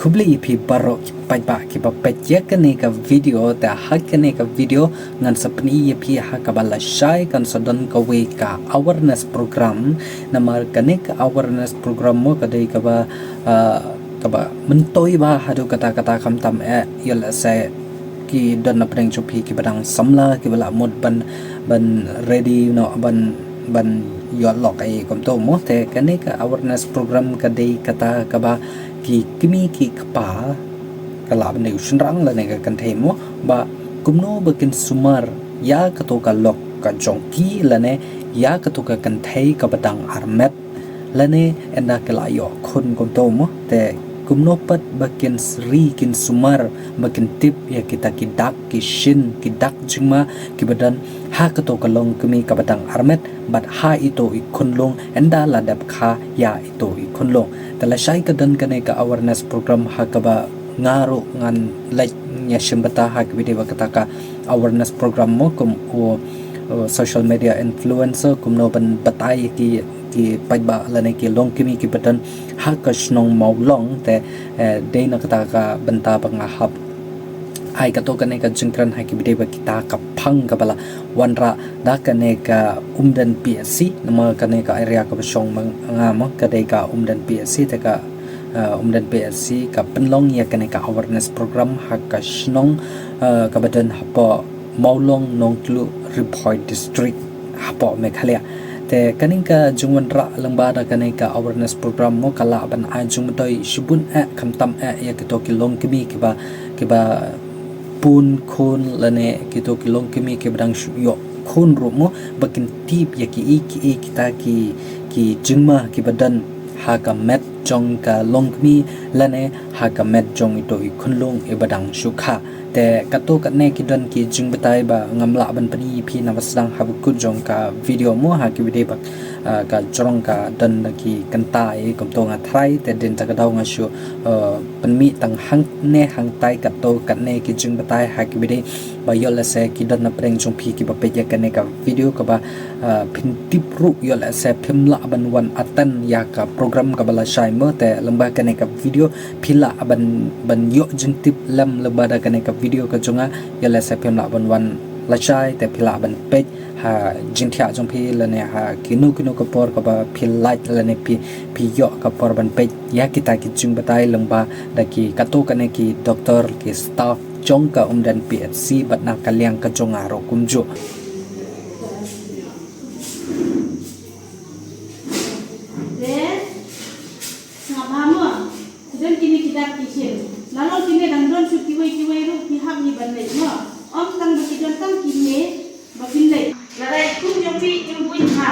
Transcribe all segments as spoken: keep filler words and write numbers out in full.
Khublei ïa phi baroh ki paidbah kiba peit ïa kane ka video. Te ha kane ka video ngan sa pyni ïa phi ha kaba lashai kan sa don kawei ka awareness program. Namar kane ka awareness program mo ka dei kaba, ah, kaba myntoi bha haduh katta katta, khamtam eh ïoh lehse ki don na pdeng jong phi kiba dang samla, kiba la mut ban, ban ready noh ban, ban ïoh lok ei kumto mo. Te kane ka awareness program ka dei kata kaba ki kmie ki kpa, ka lah ban dei u shynrang lane ka kynthei mo, ba kumno ba kin sumar ïa kato ka lok ka jong ki lane ïa kato ka kynthei kaba dang armet, lane ynda ki la ïoh khun kumto mo. Te kumno pat ba kin sri kin sumar ba kin tip ïa kita ki dak ki shin, ki dak jingma kiba don ha kato ka longkmie kaba dang armet bad ha ito i khunlung ynda la dep kha ïa ito i khunlung. Te lashai ka don kane ka awareness program ha kaba nga ruh ngan leit ïashim bynta ha kaba ïadei bad kata ka awareness program mo, kum u, u social media influencer, kumno ban batai ïa ki, ki paidbah lane ki longkmie kiba don ha ka shnong Mawlong. Te, eh, dei na kata ka bynta ba nga hap ai kato kane ka jingkren ha kaba ïadei bad kita ka phang kaba la wanrah da kane ka Umden P H C, namar kane ka area kaba shong ma nga mo ka dei ka Umden P H C. Te ka, eh, Umden P H C ka pynlong ïa kane ka awareness program ha ka shnong, eh, kaba don hapoh Mawlong, Nongtluh, Ri Bhoi District, hapoh Meghalaya. Te kane ka jingwanrah lyngba da kane ka awareness program mo ka lah ban ai jingmyntoi shibun eh, khamtam eh ïa kito ki longkmie kiba, kiba pun khun lane kito ki longkmie kiba dang shu ïoh khun ruh mo, ba kin tip ïa kiei kiei kita ki, ki jingma kiba don ha ka met jong ka longkmie lane ha ka met jong ito i khunlung iba dang shu kha. Te kato katne ki don ki jingbatai ba ngam lah ban pyni ïa phi naba sdang haba kut jong ka video mo, ha kaba ïadei bad, ah, ka jrong ka don da ki kynta ei kumto, nga tharai te dei na kata ka daw nga shu, eh, pynmih tang hangne hangtai kato katne ki jingbatai ha kaba ïadei ba ïoh lehse ki don na pdeng jong phi kiba peit ïa kane ka video kaba, ah, phin tip ruh ïoh lehse phim lah ban wan attend ïa ka program kaba lashai mo. Te lyngba kane ka video phi lah ban, ban ïoh jingtip lem lyngba da kane ka video ka jong nga. Ïoh lehse phim lah ban wan lashai te phi lah ban peit ha jingthiah jong phi lane ha kino kino ka por kaba phi lait lane phi, phi ïoh ka por ban peit ïa kita ki jingbatai lyngba da ki kato katne ki doktor, ki staff jong ka Umden P H C bad na ka liang ka jong nga ruh kumjuh. Te sngap bha mo. Ki don kine ki dak ki shin. Nalor kine dang don shuh kiwei kiwei ruh, ki hap hi ban leit mo. Ym tang ba ki don tang kine ba kin leit. Lada i khun jong phi im buiñ bha,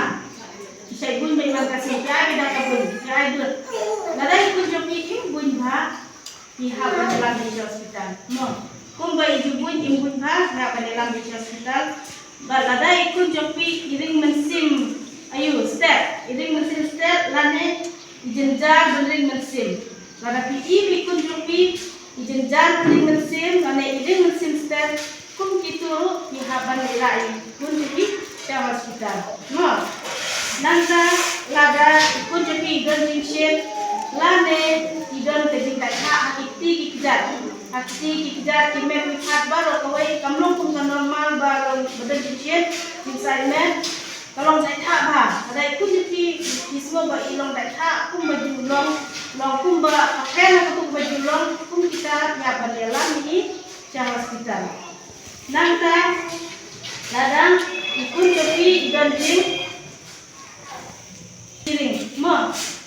i shait buiñ bad man ka shin, ki ai beit da ka buiñ, ki ai beit. Lada i khun jong phi im buiñ bha, i hap ban ïalam hi sha hospital mo. Kumba i ju buiñ im buiñ bha, i hap ban ïalam hi sha hospital. Bad lada i khun jong phi i ring mynsiem, aïu, step, i ring mynsiem step lane i jynjar ban ring mynsiem. Lada phi ïohi ba i khun jong phi i jynjar ban ring mynsiem lane i ring mynsiem step, kum kito ruh phi hap ban leit lah i khun jong phi sha hospital mo. Nangta lada i khun jong phi i don jingshit lane i don ka jingdait hah ha ki kti ki kjat, ha ki kti ki kjat, ki met ki phat baroh kawei kam long kum ka normal ba long ba don jingshit, jingshait met, ka long dait hah bha. Lada i khun jong phi i sngew ba i long dait hah, kumba ju long, long kumba ka pher na katu kaba ju long, kum kita ïa ban ïalam hi sha hospital. Nangta lada i khun jong phi i don jing kiring mo,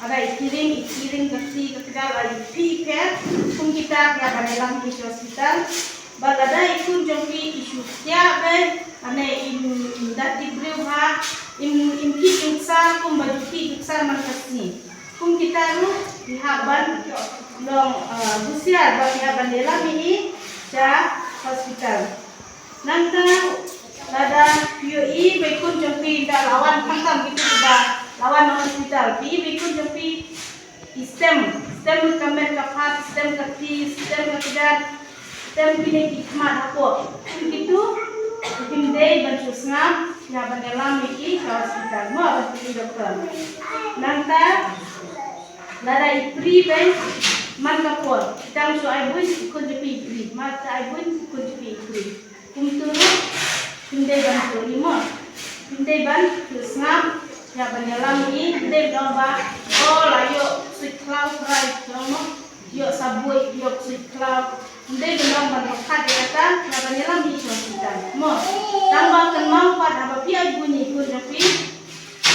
lada i kiring, i kiring ka kti ka kjat, lada i phi i pher, kum kita ïa ban ïalam hi sha hospital. Bad lada i khun jong phi i shu thiah beit, lane im da tip briew bha, im, im khih jingksar kumba ju khih jingksar man ka sngi, kum kita ruh i hap ban long, eh, husiar bad i hap ban ïalam hi sha hospital. Nangta lada phi ïohi ba i khun jong phi da la wan, khamtam kito kiba la wan na hospital, phi ïohi ba i khun jong phi i stem, stem ka met ka phat, stem ka kti, stem ka kjat, stem kine ki khmat hapoh, kito kim dei ban shu sngap, ïa ban ïalam ïa ki sha hospital mo, ban pyni doktor. Nangta lada i prie beit, Man ka por, tang shu ai buin, i khun jong phi i khri. Man ka ai buin, i khun jong phi i khri. Kumtu ruh, phim dei ban shu ri mo. Phim dei ban shu sngap, ïa ban ïalam ïa i, phim dei ban ong ba, oh, la ïoh suit khlaw, krai, ïoh mo. Ïoh sa buit, ïoh suit khlaw. Phim dei ban ong ban pyrkhat ïa kata, ïa ban ïalam ïa i sha hospital. Mo, tang ba kynmaw pat haba phi ai buin ïa i khun jong phi.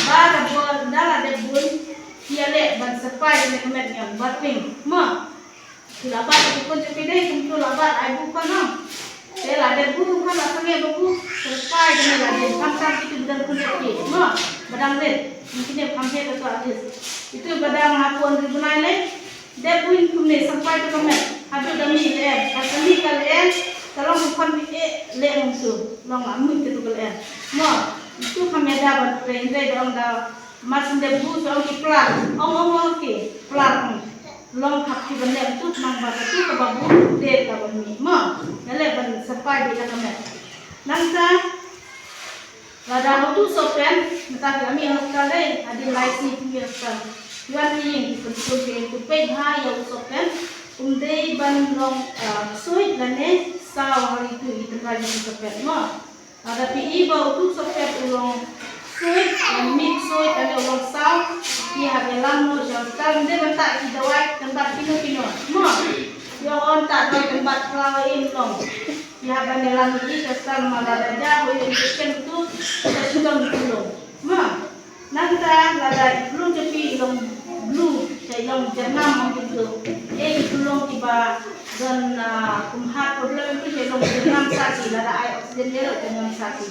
Ba da bor, da la dep buin, phi ïaleh ban sa pai ïa ka met ïa u Barping. Mo. Phi la bat ïa ki khun jong phi dei kumtu la bat ai buh khun, no. Te la dep buh khun, la sangeh ba buh, sa pai ïa kane la dei, khamtam kito ba don khun jong phi, no. Ba dang rit, ym kine kham het ïa ka rit. Ito ba dang ha pon ri bnai lei, dep buh kumne sa pai ïa ka met, haduh da mih lyer, ka sa mih ka lyer, ka long ka khun phi eh leh mungsu, long la mih kato ka lyer. Mo, ito kham ïada ban trei, hynrei da ong da, mar syn dep buh sa ong ki plar, ong ong ong ki plar ong. Long hap ki ban leh tu nang ba tu ka ba buh de ka ban mih mo. Ïaleh ban sa pai de ka met. Nangta lada utu sohpet, mynta ki la mih hospital dei, hadien lai sngi ki mih hospital. Ki wan ki ïing ki pynshoi ki tu peit bha ïa u sohpet. Um dei ban long, ah, suit lane saw ha ri tu i tynrai ïa u sohpet mo. Lada phi i ba utu sohpet u long suit, lane mih suit, lane u long saw, phi hap ïalam noh sha hospital, ym dei ban tah ki dawai kynbat kino kino. Mo, ïa ong tah dawai kynbat khlaw ïa i ym long. Phi hap ban ïalam ïa i sha hospital, namar lada jia ba ïoh infection utu, sa shitom u long. Mo. Nangta lada i khunlung jong phi i long blue, sa i long jyrngam ong ki blue. Eh, ki khunlung kiba don, ah, kum heart problem ki sa i long jyrngam sa ki, lada ai oxygen ïa ruh jyrngam sa ki.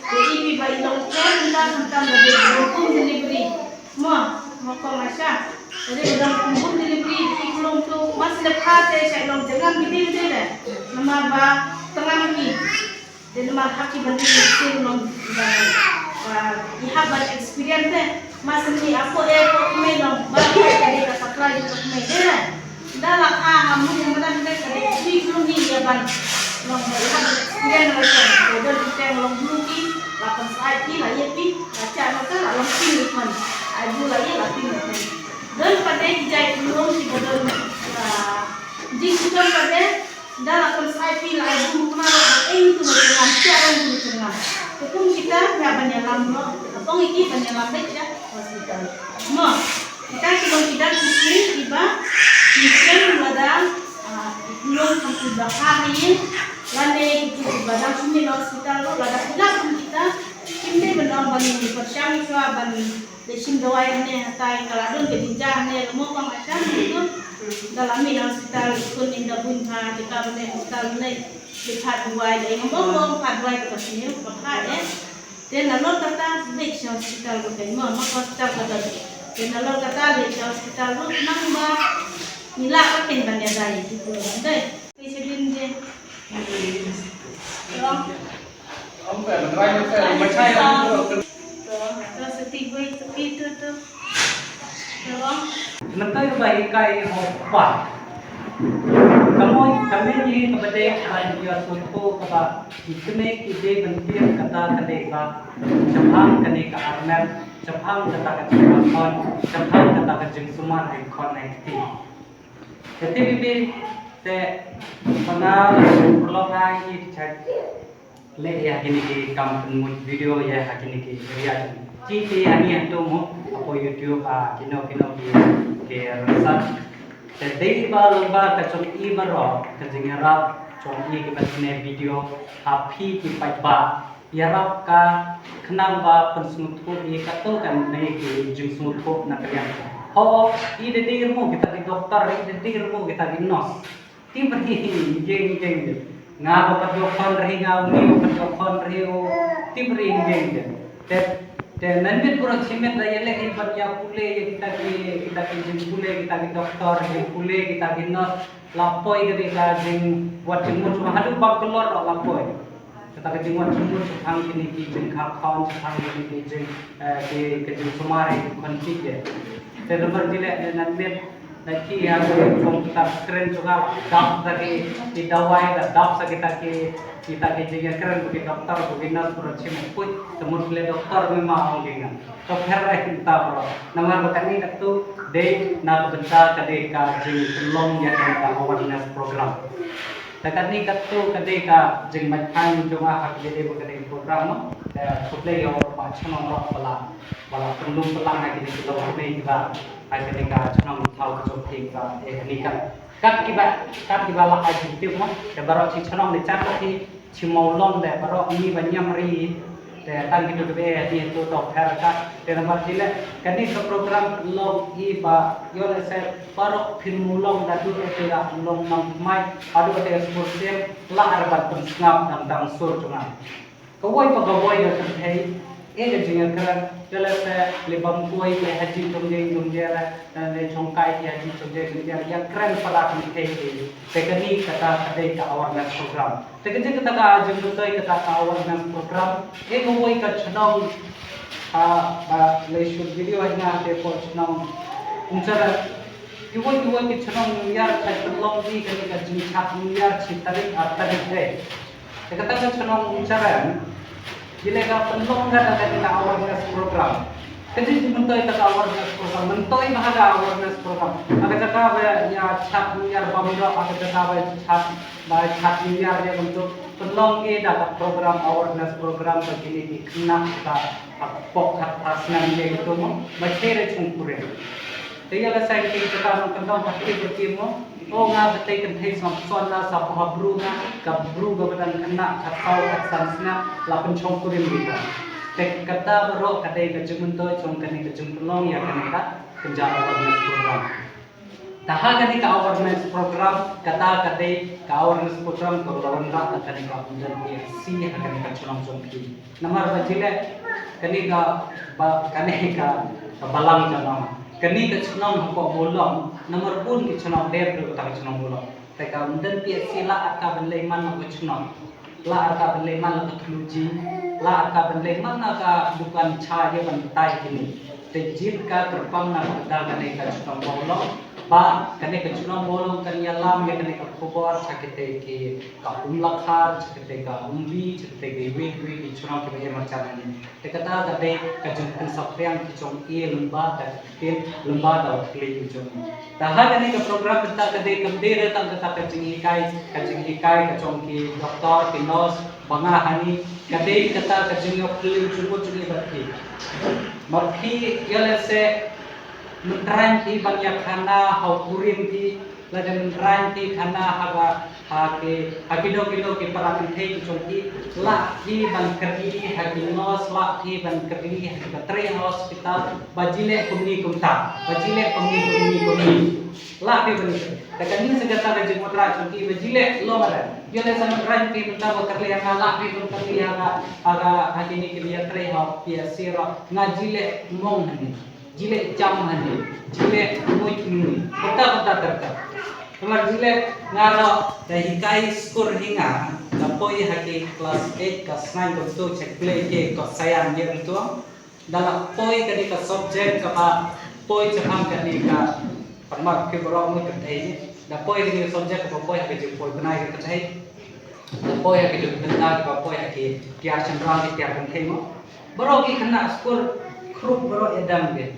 Te i phi ba i long ther nda khamtam ba dei ba don kum delivery. Mo, mo kong Asha. Lada i don kum kum delivery, i khunlung tu, mas lep ha te sa i long jyrngam ki dei dei le. Namar ba tengam ki. Te namar ha ki ban ri sim long ba, ba i hap ban experience te. Mas ni apo e ko kmie long ba i ka dei ka supply ko kmie te. Da la kha ha mu madan te ka dei ki long ni ya ban long ba i hap ban experience la te. Ko don ki teng long blue ki la pynshai ki la ye ki la cha na ka la long pink ni man. Ai blue la ye la pink ni man. Don pat de ki jait long ki ba don, ah, jing ki don pat de. Da la pynshai phi la ai bun kumno, eh, tu na tengah, tu na tengah. Te kum kita ïa ban ïalam noh, apong iki ban ïalam beit sha hospital. Mo, kita ki long ki dang ki sli kiba ki sli lada, ah, ki long kam ki ba ha ïing, lane ki ki ba dang sni la hospital, lada ki la kum kita, kim dei ban ong ban pyrshang shuwa ban Te shim dawai hangne hatai ka la don ka jingjia hangne ruh mo kong Asha tu. Da la mih na hospital kun in da bun pha te ka bane hospital ne. Te pha duwai da ing mo mo pha duwai ka sini ka pha eh. Te nalor kata bek sha hospital ruh kai mo mo hospital ka don. Te nalor kata bek sha hospital ruh nang ba ngi la ka ken ban ïa dai ki tu dai. Te shadin je. Long. Mynta ba hikai ho pa. Ka mon, ka mon hi kaba dei ban ïa sngewthuh kaba ki kmie ki dei ban tip kata ka dei ba shaphang kane ka armet, shaphang kata ka jingkhon, shaphang kata ka jingsumar ha ki khon ha ki kti. Te te bibi te pynah la shu pynlong ha i chat. Leh ïa kine ki kam pynmut video ïa ha kine ki area. Ki te ani hantu mo hapoh YouTube, ah, kino kino ki, ki research. Te dei ba long ba ka jong i baroh ka jingïarap jong i kiba sngewthuh video ha phi ki paidbah. Ïarap ka khnang ba pynsngewthuh ïa kato kane ki jingsngewthuh na ka liang. Ho, i da dei ruh mo kita ki doktor, i da dei ruh mo kita ki nurse. Tip ri jeng jeng de. Nga ba pat doktor ri nga uni ba pat doktor ri u tip ri jeng de. Te te nanbit bro chimet da ïaleh i ban ïa pule ïa kita ki kita ki jingpule kita ki doktor jingpule kita ki nurse la poi ka dei ka jingwad jingmut shuwa haduh ba klur la poi. Kata ka jingwad jingmut shaphang kine ki jingkhar khon shaphang kine ki jing, eh, ki ka jingsumar ïa ki khon ki de. Te namar jileh ne nanbit Ki ha ki kong ta kren jong nga dap sa ki, ki dawai da dap sa kita ki, kita ki jingïakren ba ki doktor ba ki nurse ba shim puit, te mut ki le doktor me ma ong ki nga. To pher ai kita bro. Namar ba kane katto dei na ka bynta ka dei ka jingpynlong ïa kane ka awareness program. Te kane katto ka dei ka jingmut phan jong nga ha ka dei ba ka dei program no. Te khublei ïa u ba chnong roh ba la, ba la pynlong pynlang ha kine ki longkmie kiba ha kane ka chnong thaw ka jong phi ba eh kane ka. Kat kiba, kat kiba la ai jingtip mo, te baroh shi chnong ne chan ka phi, shi Mawlong de baroh ngi ba ñiam ri, te tang kito kiba eh di to to pher ka, te namar ki le, kane ka program long i ba, ïoh lehse baroh phin Mawlong da duh te la long nang mai, haduh te sport sem, la ar ban pynsngap dang dang sur jong nga. Kawei pa kawei ka kynthei, eh ka jingïakren, ïoh lehse le bam kawei le ha ji jong jeng jong jera, le chongkai ha ji jong jeng jong jera, ïakren para kynthei te, te kane kata ka dei ka awareness program. Te ka jing kata ka jingmyntoi kata ka awareness program, eh kawei ka chnong, ah, ba le shoot video ha nga te por chnong, um sara, kiwei kiwei ki chnong New Year ka chnong di kane ka jingchat New Year chi tarik ar tarik de. Te kata ka chnong Umcharan, ki le ka pynlong ka da ka awareness program. Ka jingmyntoi ka awareness program, myntoi bha ka awareness program. Ha ka jaka ba ïa chat New Year bam ïa, ha ka jaka ba chat, ba chat New Year ïa, pynlong ki da ka program, awareness program ba kine ki khynnah ka ha pok khatphra snem ïa kito mo, ba che re chung kurim. Te ïa la seng ki kata nongkyndong ha ki ki mo. O nga ka tei kynthei sngap son na sa pha bru na ka bru ka ba dang khynnah khatsaw khatsan snem la pynshong kurim kita. Te kata baroh ka dei ka jingmyntoi jong kane ka jingpynlong ïa kane ka kynja awareness program. Te ha kane ka awareness program, kata ka dei ka awareness program ka la wanrah da kane ka Umden P S C ha kane ka chnong jong phi. Namar ba jileh kane ka ba, kane ka, ka balang ka nong. Kane ka chnong hapoh Mawlong, namar bun ki chnong, dei ruh kata ka chnong Mawlong. Te ka Umden P S C la ar ka ban leh man la ka chnong. La ar ka ban leh man la ka thluji, la ar ka ban leh man la ka dukan cha ïa ban tai kine. Te jied ka kyrpang na ka da kane ka chnong Mawlong. Ba kane ka chnong Mawlong kan ïalam ïa kane ka khubor cha kite ki ka Umlakhar, cha kite ka Umbi, cha kite ki wei wei ki chnong kiba ïa marjan kane. Te kata ka dei ka jingpynsaphriang ki jong i lyngba da ka ktien, lyngba da u kli ki jong i. Te ha kane ka program kata ka dei kam dei re tang kata ka jinghikai, ka jinghikai ka jong ki doktor, ki nurse, ba nga hani, ka dei kata ka jingïoh kli jong u jong i bad phi. Mar phi ïa lehse mynrang phi ban ïa khana ha u kurim phi, lada mynrang phi khana ha ba, ha ki, ha kino kino ki para kynthei ki jong phi, lah phi ban kyrli ha ki nurse, lah phi ban kyrli ha ki ba trei ha hospital, ba jileh kumne kumta, ba jileh kumne kumne kumne. Lah phi ban kyrli. Te kane sa kata ka jingmut rah jong phi ba jileh long re. Ïa lehse mynrang phi mynta ba kyrli ha nga, lah phi ban kyrli ha nga, ha nga, ha kine ki ba ïa trei ha P S C ruh, nga jileh mong hani. Jileh jam hani, jileh muit ni. Kata kata terka. Namar jileh nga ruh da hikai skur hi nga, da poi ha ki class eight, class nine, kumtu check play ki ko sayan ïa kumtu. Da la poi kane ka subject kaba poi shaphang kane ka, namar ki baroh mut kynthei ni. Da poi kane ka subject kaba poi ha ka jingpoi bnai ka kynthei. Da poi ha ka jingbynta kaba poi ha ki tiar shynrang ki tiar kynthei mo. Baroh ki khynnah skur khrup baroh ïa dang de.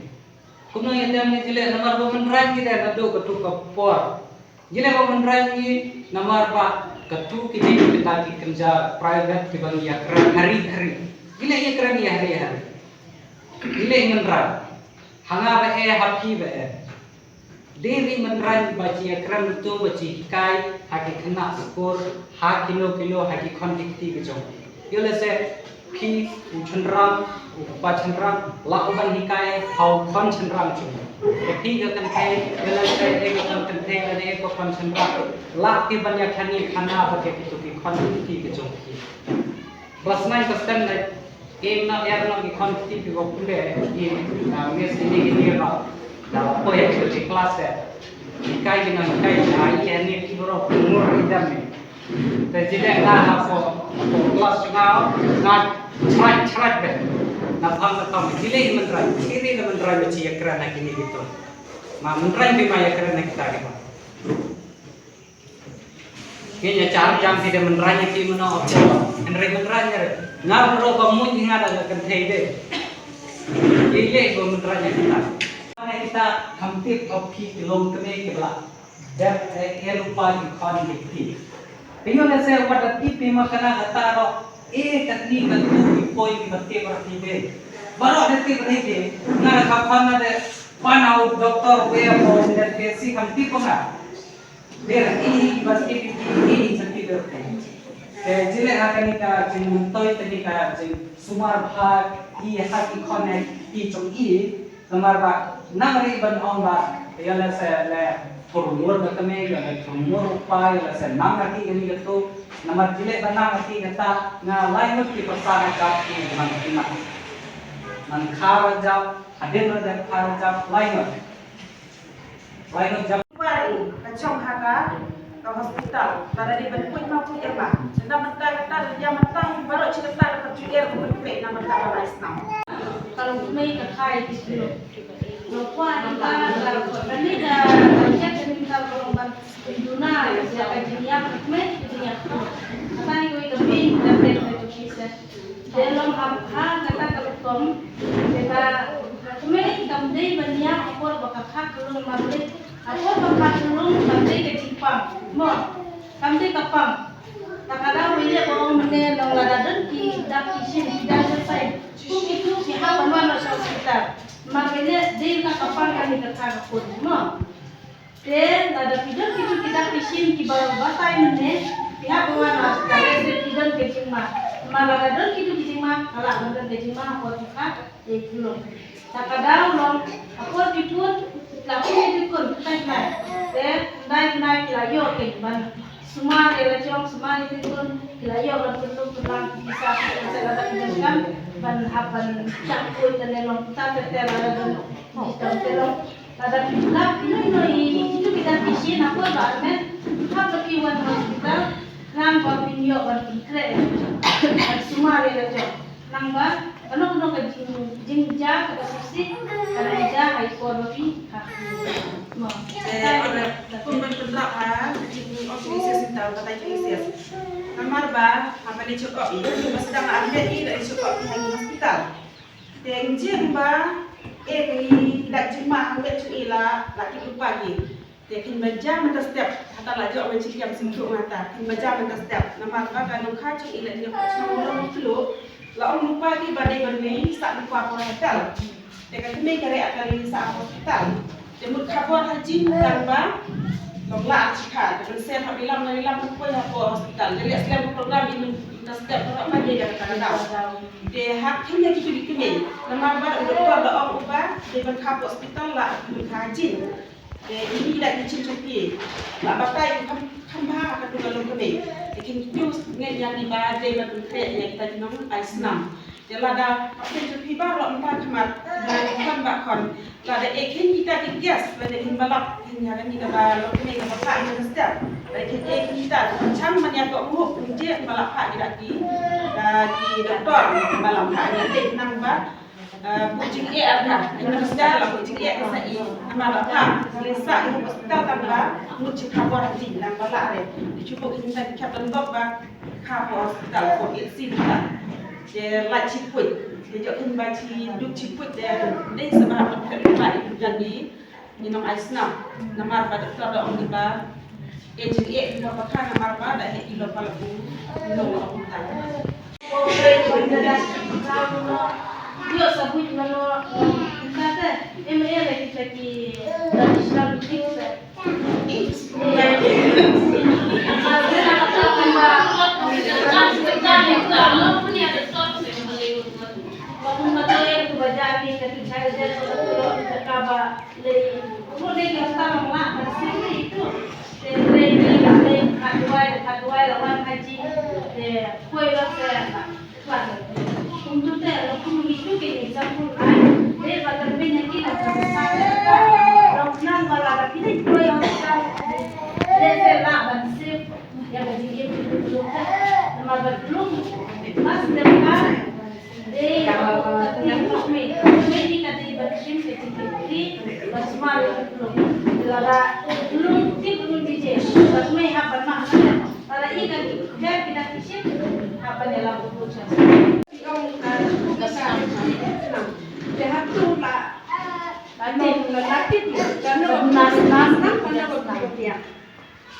Kumno ïa dang de jileh namar ba mynrang ki de naduh katu ka por. Jileh ba mynrang ki namar ba katu ki dei kita ki kynja private kiba ngi ïakren hari hari. Jileh ïakren ïa hari hari. Jileh mynrang. Ha nga ba eh, ha phi ba eh. Dei ri mynrang ba chi ïakren tu ba chi hikai ha ki khynnah skur, ha kino kino ha ki khon ki kti ki jong. Ïa lehse phi u shynrang, u kpa shynrang, lah u ban hikai ha u khon shynrang jong. Te phi ka kynthei, ïa lehse eh ka khon kynthei lane eh ka khon shynrang, lah phi ban ïa khani khana bad ïa kitu ki khon ki kti ki jong phi. Ba snai ka stem da im na er na ki khon ki kti ki ba pule ki na mes ini ki ni ba da la poi ha ki class eh. Hikai ki na hikai ki ai ki ani ki bro ngur i dam ni. Te jileh nga ha ko, ko class nga, nga chrat chrat be. Na phang na phang jileh i mynrang, chiri na mynrang ba chi ïakren na kini kitu. Ma mynrang phi ma ïa kren na kita ki ba. Ngi ïa char jam ki da mynrang ïa ki mano. Hynrei mynrang ïa re. Nga ruh ba mut nga da ka kynthei de. Ki leh ba mynrang ïa kita. Mana kita kham tip of ki ki long kmie ki bla. Dep eh, eh, rupa ki khon ki kti. Te ïoh lehse wat da tip phi ma kane kata ruh, eh, katni katu ki poi ki ba tip ruh ki de. Baroh da tip ruh ki. Nga da ka khon nga de, ban au doktor wei mo de, te si kham tip nga. De ruh ki ki ba tip ki, ki ki ba tip ruh ki. Te jileh ha kane ka jingmyntoi, kane ka jingsumar bha, i ha ki khon eh, i jong i. Namar ba nang ri ban ong ba ïa lehse le thurmur ka kmie, ïa le thurmur u pa, ïa lehse nang ka ti kani ka tu. Namar jileh ba nang ka ti kata nga lai ngut ki pyrsa ka jap ki man ki mat. Man kha ra jap, hadien ra jap kha ra jap, lai ngut. Lai ngut jap. Bai, ka chong ha ka, ka hospital. Lada dei ban put ma put ïa ma. Senda mynta kata, ïa mynta baroh chi kata ka tu er ko put na mynta ka lai snam. Ka long kmie ka khai ki sulu. Lo kwa ni ka, ka, ka ni ka, ka check ni ka, ka long ban duna ïa ka jingïap ka kmie, ka jingïap. Kata ni kawei ka main, ka main ka tu ki se. Te long ha, ha kata ka rukom, te ka, ka kmie kam dei ban ïap ha por ba ka kha ka lung, mar lei ha por ba ka kha ka lung kam dei ka jingpang. Mo, kam dei ka pang. Ta ka daw ïa ba ong mynne long lada don ki dak ki shin ki dak ki sai. Ki tu ki hap ban wan sha hospital. Mar mynne dei ka ka pang kane ka kha ka pun. Mo. Te lada phi don kitu ki dak ki shin kiba batai mynne, phi hap ban wan ha hospital lehse phi don ka jingma. Namar lada don kitu ki jingma, ka lah ban don ka jingma ha por phi kha, eh, phi long. Ta ka daw long, ha por phi pun, la pun ïa ki khun, khyndai khyndai. Te khyndai khyndai ki la ïoh ki ban sumar ïa la jong, sumar ïa ki khun, ki la ïoh ban pynlong pynlang ki pisa, ki pisa lada ki donkam ban hap ban shah khuid lane long kumta, te te lada don ki jingdonkam te long. Lada phi lap ino ino i kitu ki dak ki shin ha por ba armet, hap ba phi wan hospital, nang ba phin ïoh ban pynkhreh ïa la jong, ban sumar ïa la jong. Nang ba kano kano ka jing, jingjia kaba shisha ka dang jia ha i por ba phi kha. Mo. Eh, ora kum ban pynlap ha jing office hospital, batai office. Namar ba ha ban i chukop i, ba sdang armet i da i chukop i ha i hospital. Te ngi jing ba, eh, ngi la jingma ha wet jong i la, la ki rupa ki. Te kin ba jam mynta step, hata la jok ngan chikiam singkuk ngata. Kin ba jam mynta step. Namar ba ka nongkha jong i la jingkha jong long kluk. La ong rupa ki ba dei ba dei sa rupa por hospital. Te ka kmie ka re ata li sa hospital. Te mut khapor ha jingtang ba long la ar chikha, te ban ser ha bilam na bilam ban poi ha por hospital. Te leh slem program i mynta step ba ba dei da ka daw. Te ha kmie ki tu di kmie. Namar ba doktor da ong u ba dei ban kha por hospital la ban kha ha jing. Te ini da ki chin chapie. La batai kham kham bha ka tu ka long kmie. Te kin tu ngen yang di ba dei ban kre ngen ta nong ai snam. Te lada hapdeng jong phi baroh mynta khmat, ba khon ba khon. Lada eh khein kita ki gas, lada khein ba lap, khein ïa kane kaba lok kane kaba phah ïa ka step. Lada khein eh khein kita, chang ban ïa ka uh, khein je ba lap phah ïa ki, ah, ki doktor, ba lap phah ïa ki nang ba, ah, buh jingeh arka, ïa ka step la buh jingeh ka sa i, namar ba phah, ïa sa i hospital tang ba, mut jingkhapor ha ki nang ba lah re. Ki chuh buh khein kita ki khap don bok ba, Kha pho hospital ko it si ta. Te la chi puit. Te jok kin ba chi duk chi puit te dei sa ba ha phet ba i jang i. Ni nong ai snam. Namar ba doktor da ong ba. E jing e ba ba kha namar ba da he i lo pa la u. Ni nong lo ta. Yo sa buit mano. Kata em e le kita ki traditional things. Kumtu te, la kum ngi tu ke example ai, le ba kan ben ya ki la kan sa ka. Long nang ba la ka pini poi hospital. Le se la ban sip, ya ka jingim tu tu tu. Nama ba tulung, mas dem ka. De, ya ka ti ka me. Me ni ka ti ban sim ke ti ki. Ba sma le tulung.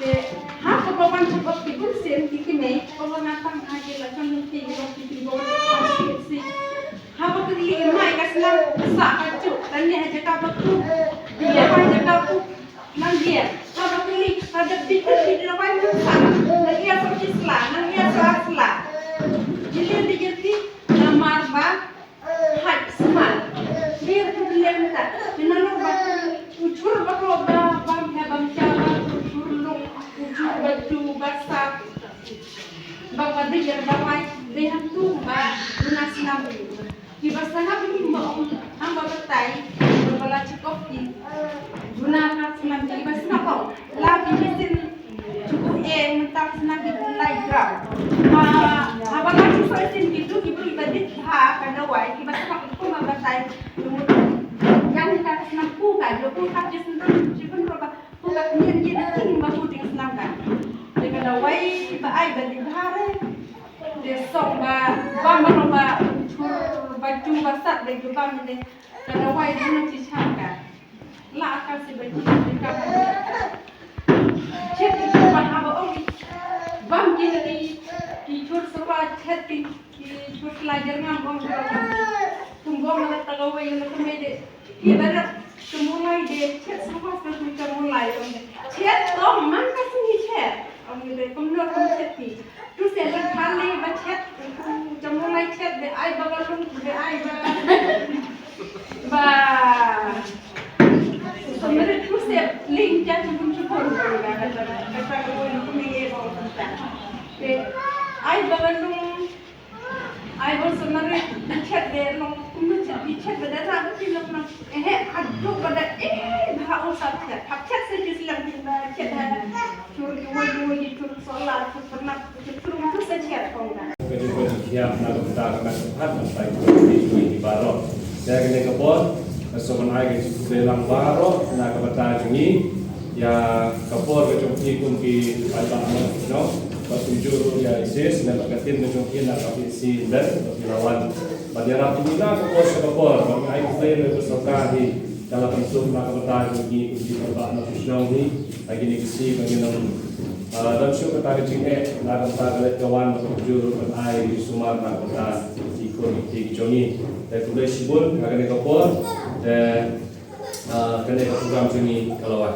Te ha kaba wan jubab ki bun sien ki kmie, kaba nga tang ha ki la kan ki ki ki ki ki ki ki. Ha ba ki ki mai ka snam sa ka ju, tang ha jaka ba ku. Dia ha jaka ku. Nang dia, ha ba ki ki ka da bi ki ki la wan sa. Nang dia so ki sla, nang dia so sla. Jilin di jilti, namar ba Hai, sma. Lir ku belian ta. Ina lo ba. Uchur ba ko ba, ba, ba, ba, ba, uchur lo, uchur ba tu, ba sa. Ba, ba, de, ba, ba, de, han tu, ba, duna snam. Ki ba snam ni ba, ong, ang ba, ba, tai, ba, ba, la chikop ki. Duna ka snam, ki ba snam, ong. La ki machine chuku e mynta sna ki lai gram. Ha, haba la chu soi sin ki tu ki bri ba dit ha ka dawai ki ba sna ki kuma ba tai. Yan ni ka sna ku ka jo ku ka ki sna ki pun ro ba ku ka ni ki na king ba ku ding sna ka. Ni ka dawai ba ai ba dit ha re. De song ba ba ma ro ba chur ba chu ba sat de ju ba ni de. Ka dawai de na chi cha ka. La ka si ba ki ka. Chet ki ba ha ba ong. Bam ki ni ki chur sa ba chet ki ki chur la jer ngam ong. Kum bom la ta ga wai la kum de. Ki ba da kum lai de chet sa ba sa kum lai ong. Chet to man ka si ni chet. Ong de kum no kum chet ki. Tu se la khan le ba chet, tu jamu lai chet, be ai ba galung, be ai ba. Ba. So mere tu se ling ja chubun chubun. Be ai ba galung, ai ba so mere chet be long, kum chet, chet be da ra, ki long na. Eh, aduh ba da, eh, ba u sa chet. Hap chet se ki slam ki ba chet ha. Chur ki wai wai ki chur sola, chur pernah, chur chur chur sa chet kong da. Ka jingkhuslai jinghiar na ka bynta ka met ka phad na ka bynta ki baroh. Te kane ka por, nga sngewbha ban ai ka jingkhuslai lang baroh na ka bynta jong ngi. Ïa ka por ka jong phi kum ki paidbah nongshong shnong, bad kumjuh ruh ïa i sis, lem bad ka team ka jong ki na ka P C Inver, bad ki la wan. Ban ïarap ïa ngi na ka por sha ka por, ban ai khuslai ïa ka sorkar hi, ka la pynsuh na ka bynta jong ngi kum ki paidbah nongshong shnong hi, ha kine ki sngi ba ngin ym, ah, don shuh kata ka jingeh, na ka bynta ka leit ka wan, bad kumjuh ruh ban ai ki sumar na ka bynta ki khun ki kti ki jong ngi. Te khublei shibun, ha kane ka por, te, ah, kane ka program jong ngi ka la wan.